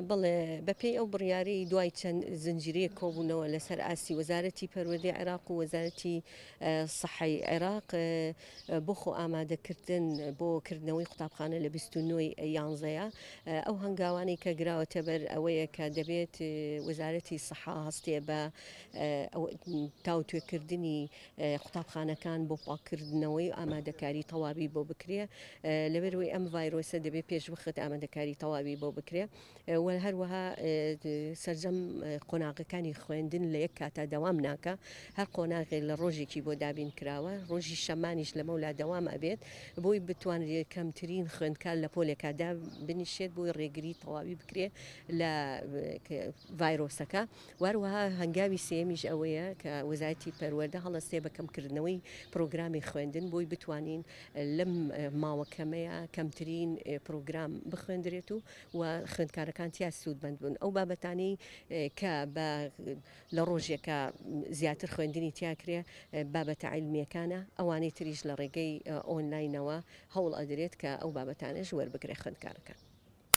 بەڵێ، بەپێی ئەو بڕیارەی دوای چەند زنجیرەیەک کۆبوونەوە لەسەر ئاستی وەزارەتی پەروەردەی عێراق و وەزارەتی سەحەی عێراق بۆ خۆ ئامادەکردن بۆ کردنەوەی قوتابخانە لە 29 یانزەیە ئەو هەنگاوانەی کە گراوەتە بەر ئەوەیە کە دەبێت وەزارەتی سەحا هەستێ بە تاوتوێکردنی قوتابخانەکان بۆ پاککردنەوەی ئامادەکاری تەواوی بۆ بکرێ لەبەرئەوەی ئەم ڤایرۆسە دەبێ پێشوەخت ئامادەکاری تەواوی بۆ بکرێ و هەروەها سەرجەم قۆناغەکانی خوێندن لە یەک کاتا دەوام ناکا هەر قۆناغێک لە ڕۆژێکی بۆ دابین کراوە ڕۆژی شەمانیش لەمەولا دەوام ئەبێت بۆی بتوانرێت کەمترین خوێندکار لە پۆلێکا دابنیشێت بۆی ڕێگری تەواوی بکرێ لە ڤایرۆسەکە. وهەروەها هەنگاوی سێیەمیش ئەوەیە کە وەزارەتی پەروەردە هەڵەستێ بە کەمکردنەوەی پرۆگرامی خوێندن بۆی بتوانین لەم ماوە کەمەیە کەمترین پرۆگرام بخوێندرێت و و خوێندکارەکان تیا سوودمەند بن ئەو بابەتانەی کە بە لە ڕۆژێکا زیاتر خوێندنی تیا کرێ بابەتە عیلمیەکانە ئەوانەی تریش لە ڕێگەی ئۆنلاینەوە هەوڵ ئەدرێت کە ئەو بابەتانەش وەربگرێ خوێندکارەکان.